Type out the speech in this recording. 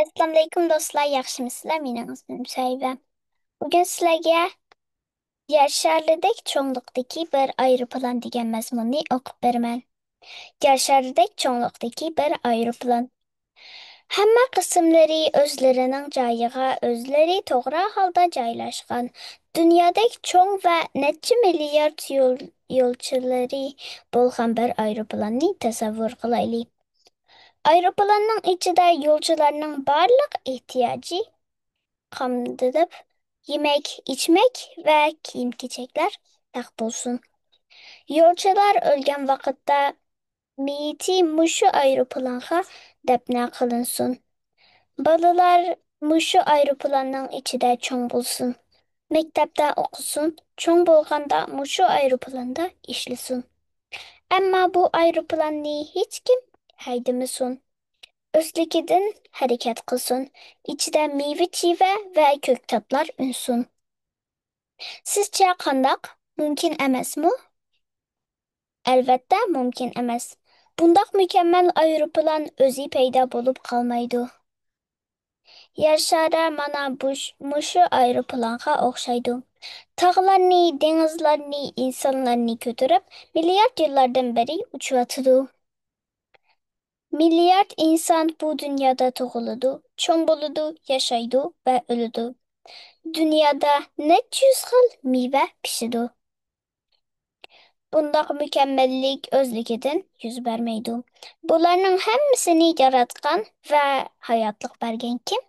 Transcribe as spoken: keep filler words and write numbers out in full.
ئەسسالامۇئەلەيكۇم دوستلار، ياخشىمۇسىلەر؟ مېنىڭ ئىسمىم سۈھەيبە. بۈگۈن سىلەرگە يەر شارىدەك چوڭلۇقتىكى بىر ئايروپىلان دېگەن مەزمۇننى ئوقۇپ بېرىمەن. يەر شارىدەك چوڭلۇقتىكى بىر ئايروپىلان. ھەممە قىسىملىرى ئۆزلىرىنىڭ جايىغا ئۆزلىرى توغرا ھالدا جايلاشقان، دۇنيادەك چوڭ ۋە نەچچە مىليارد يول-، يولچىلىرى بولغان بىر ئايروپىلاننى تەسەۋۋۇر قىلايلى. ئايروپىلاننىڭ ئىچىدە يولچىلارنىڭ بارلىق ئېھتىياجى قامدىلىپ، يېمەك، ئىچمەك ۋە كىيىم-كېچەكلەر تەق بولسۇن. يولچىلار ئۆلگەن ۋاقىتتا مېيىتى مۇشۇ ئايروپىلانغا دەپنە قىلىنسۇن. بالىلار مۇشۇ ئايروپىلاننىڭ ئىچىدە چوڭ بولسۇن. مەكتەپتە ئوقۇسۇن، چوڭ بولغاندا مۇشۇ ئايروپىلاندا ئىشلىسۇن. ئەمما بۇ ئايروپىلاننى ھېچكىم ھەيدىمىسۇن. ئۆزلۈكىدىن ھەرىكەت قىلسۇن، ئىچىدە مېۋە-چىۋە ۋە كۆكتاتلار ئۈنسۇن. سىزچە قانداق؟ مۇمكىن ئەمەسمۇ؟ ئەلۋەتتە، مۇمكىن ئەمەس. بۇنداق مۇكەممەل ئايروپىلان ئۆزى پەيدا بولۇپ قالمايدۇ. يەر شارى مانا بۇش-، مۇشۇ ئايروپىلانغا ئوخشايدۇ. تاغلارنى، دېڭىزلارنى، ئىنسانلارنى كۆتۈرۈپ، مىليارد يىللاردىن بېرى ئۇچۇۋاتىدۇ. مىليارد ئىنسان بۇ دۇنيادا تۇغۇلىدۇ، چوڭ بولىدۇ، ياشايدۇ ۋە ئۆلىدۇ. دۇنيادا نەچچە يۈز خىل مېۋە پىشىدۇ. بۇنداق مۇكەممەللىك ئۆزلۈكىدىن يۈز بەرمەيدۇ. بۇلارنىڭ ھەممىسىنى ياراتقان ۋە ھاياتلىق بەرگەن كىم؟